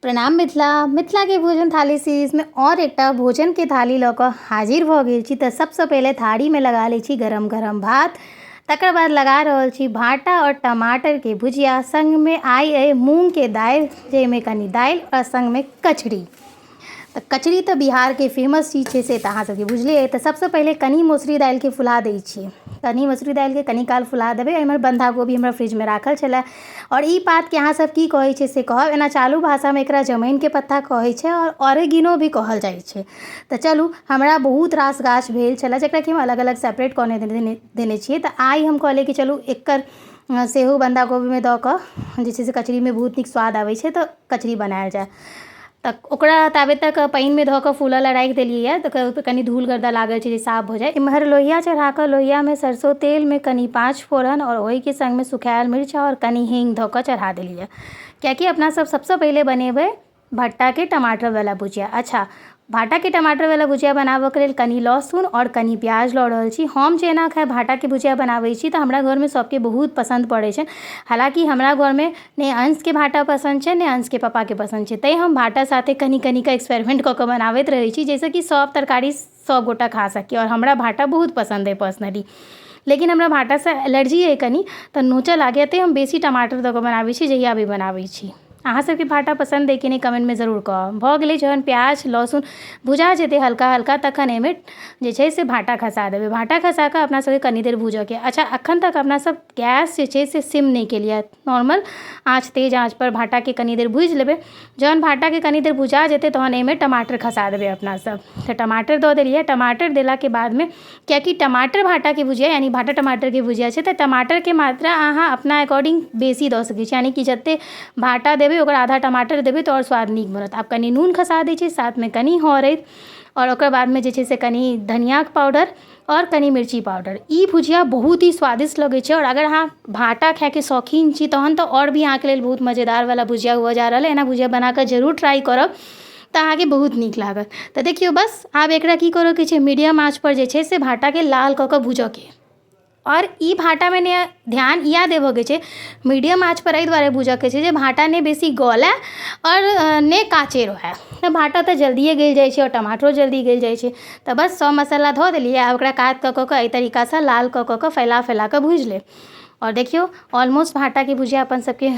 प्रणाम मिथिला। मिथिलाके भोजन थाली सीरीजमे आओर एकटा भोजनके थाली लऽ कऽ हाजिर भऽ गेल छी। तऽ सबसँ पहिले थारीमे लगा लै छी गरम गरम भात, तकर बाद लगा रहल छी भाटा आओर टमाटरके भुजिया, संगमे आइ अइ मूँगके दालि जाहिमे कनि दालि आओर संगमे कचरी। तऽ कचरी तऽ बिहारके फेमस चीज छै, से तऽ अहाँ सबके बुझले अइ। तऽ सबसँ पहिले कनि मसुरी दालिके फुला दै छियै। कनि मसुरी दालिके कनि काल फुला देबै। एम्हर बन्धा गोभी हमरा फ्रिजमे राखल छलै। आओर ई पातके अहाँ सब की कहै छै से कहब। एना चालू भाषामे एकरा जमैनके पत्ता कहै छै आओर ऑरेगिनो भी कहल जाइ छै। तऽ चलू, हमरा बहुत रास गाछ भेल छलै जकरा कि हम अलग अलग सेपरेट कऽ देने छियै। तऽ आइ हम कहलियै कि चलू एकर सेहो बन्धा गोभीमे दऽ कऽ जे छै से कचरीमे बहुत नीक स्वाद आबै छै, तऽ कचरी बनायल जाय। तऽ ओकरा ताबे तक पानिमे धऽ कऽ फूलऽ लए राखि देलियै। तऽ कनि धूल गर्दा लागल छै जे साफ भऽ जाय। एम्हर लोहिया चढ़ा कऽ लोहियामे सरसो तेलमे कनि 5 फोरन आओर ओहिके संगमे सुखायल मिर्च आओर कनि हींग धऽ कऽ चढ़ा देलियै, कियाकि अपना सब सबसँ पहिले बनेबै भट्टाके टमाटरवला भुजिया। अच्छा, भाटाके टमाटरवला भुजिया बनाबऽके लेल कनि लहसुन आओर कनि प्याज लऽ रहल छी। हम जे एना खाय भाटाके भुजिया बनाबै छी तऽ हमरा घरमे सबके बहुत पसन्द पड़ै छै। हालाँकि हमरा घरमे ने अंशके भाटा पसन्द छै, ने अंशके पप्पाके पसन्द छै, तैँ हम भाटा साथे कनि कनिके एक्सपेरिमेंट कऽ कऽ बनाबैत रहै छी, जाहिसँ कि सब तरकारी सब गोटा खा सकी। आओर हमरा भाटा बहुत पसन्द अइ पर्सनली, लेकिन हमरा भाटासँ एलर्जी अइ कनि, तऽ नोचऽ लागैए, तैँ हम बेसी टमाटर दऽ कऽ बनाबै छी जहिया भी बनाबै छी। अहाँ सबके भाटा पसन्द अइ कि नहि, कमेन्टमे जरूर कहब। भऽ गेलै, जहन प्याज लहसुन भुजा जेतै हल्का हल्का, तखन एहिमे जे छै से भाटा खसा देबै। भाटा खसा कऽ अपना सबके कनि देर भूजऽके। अच्छा, अखन तक अपना सब गैस जे छै से सिम नहि केलियै, नॉर्मल आँच, तेज आँचपर भाटाके कनि देर भूजि लेबै। जहन भाटाके कनि देर भुजा जेतै, तहन एहिमे टमाटर खसा देबै अपना सब। तऽ टमाटर दऽ देलियै। टमाटर देलाके बादमे, कियाकि टमाटर भाटाके भुजिया यानि भाटा टमाटरके भुजिया छै, तऽ टमाटरके मात्रा अहाँ अपना अकॉर्डिंग बेसी दऽ सकै छी, यानि कि जते भाटा देबै ओकर आधा टमाटर देबै तऽ आओर स्वाद नीक बनत। आब कनि नून खसा दै छी, साथमे कनि हरैद आओर ओकर बादमे जे छै से कनि धनियाके पाउडर आओर कनि मिर्ची पाउडर। ई भुजिया बहुत ही स्वादिष्ट लगै छै, आओर अगर अहाँ भाटा खाइके शौकीन छी तहन तऽ आओर भी अहाँके लेल बहुत मजेदारवला भुजिया हुअ जा रहल अइ। एना भुजिया बनाकऽ जरूर ट्राइ करब तऽ अहाँके बहुत नीक लागत। तऽ देखियौ, बस आब एकरा की करऽके छै? मीडियम आँचपर जे छै से भाटाके लाल कऽ कऽ भूजऽके। आओर ई भाटामे ने ध्यान इएह देबऽके छै, मीडियम आँचपर एहि दुआरे भूजऽके छै जे भाटा नहि बेसी गलै आओर नहि काँचे रहै। तऽ भाटा तऽ जल्दिए गलि जाइ छै आओर टमाटरो जल्दी गलि जाइ छै। तऽ बस सब मसाला धऽ देलियै। आब ओकरा कात कऽ कऽ कऽ एहि तरीकासँ लाल कऽ कऽ कऽ फैला फैला कऽ भूजि लेब। आओर देखियौ, ऑलमोस्ट भाटाके भुजिया अपन सबके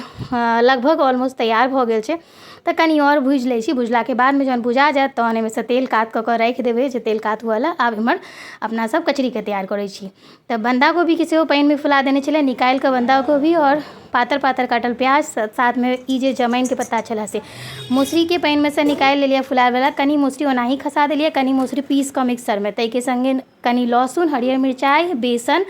लगभग ऑलमोस्ट तैयार भऽ गेल छै, तऽ कनि आओर भूजि लै छी। भुजलाके बादमे जहन भुजा जायत, तहन एहिमेसँ तेल कात कऽ कऽ राखि देबै, जे तेल कात हुअ लए। आब एम्हर अपना सब कचरीके तैयार करै छी। तऽ बन्धा गोभीके सेहो पानिमे फुला देने छलै। निकालि कऽ बन्धा गोभी आओर पातर पातर काटल प्याज, साथमे ई जे जमाइनके पत्ता छलै से। मसुरीके पानिमे सँ निकालि लेलियै फुलाबैवला। कनि मसुरी ओनाही खसा देलियै, कनि मसुरी पीस कऽ मिक्सरमे, ताहिके सङ्गे कनि लहसुन, हरियर मिरचाइ, बेसन,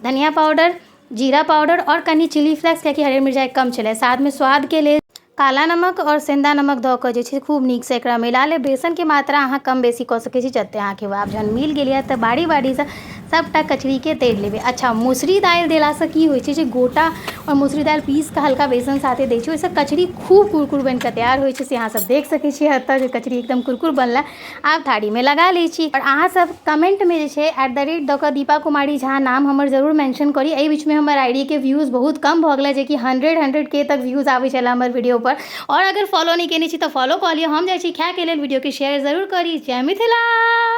धनिया पाउडर, जीरा पाउडर आओर कनि चिली फ्लेक्स, कियाकि हरियर मिरचाइ कम छलै। साथमे स्वादके लेल काला नमक आओर सेन्धा नमक दऽ कऽ जे छै खूब नीकसँ एकरा मिला लेब। बेसनके मात्रा अहाँ कम बेसी कऽ सकै छी, जते अहाँके हुए। आब जहन मिल गेल यऽ तऽ बारी बारीसँ सभटा कचरीके तरि लेबै। अच्छा, मसुरी दालि देलासँ की होइ छै जे गोटा आओर मसुरी दालि पीस कऽ हल्का बेसन साथे दै छै, ओहिसँ कचरी खूब कुरकुर बनि कऽ तैयार होइ छै। से अहाँ सब देख सकै छियै एतऽ जे कचरी एकदम कुरकुर बनलै। आब थारीमे लगा लै छी। आओर अहाँ सब कमेंटमे जे छै @ दऽ कऽ दीपा कुमारी झा नाम हमर जरूर मेंशन करी। एहि बीचमे हमर आईडीके व्यूज बहुत कम भऽ गेलै, जेकि 100 के तक व्यूज आबै छलै हमर वीडियो पर। आओर अगर फॉलो नहि केने छी तऽ फॉलो कऽ लिअ। हम जाइ छी खायके लेल। वीडियोके शेयर जरूर करी। जय मिथिला।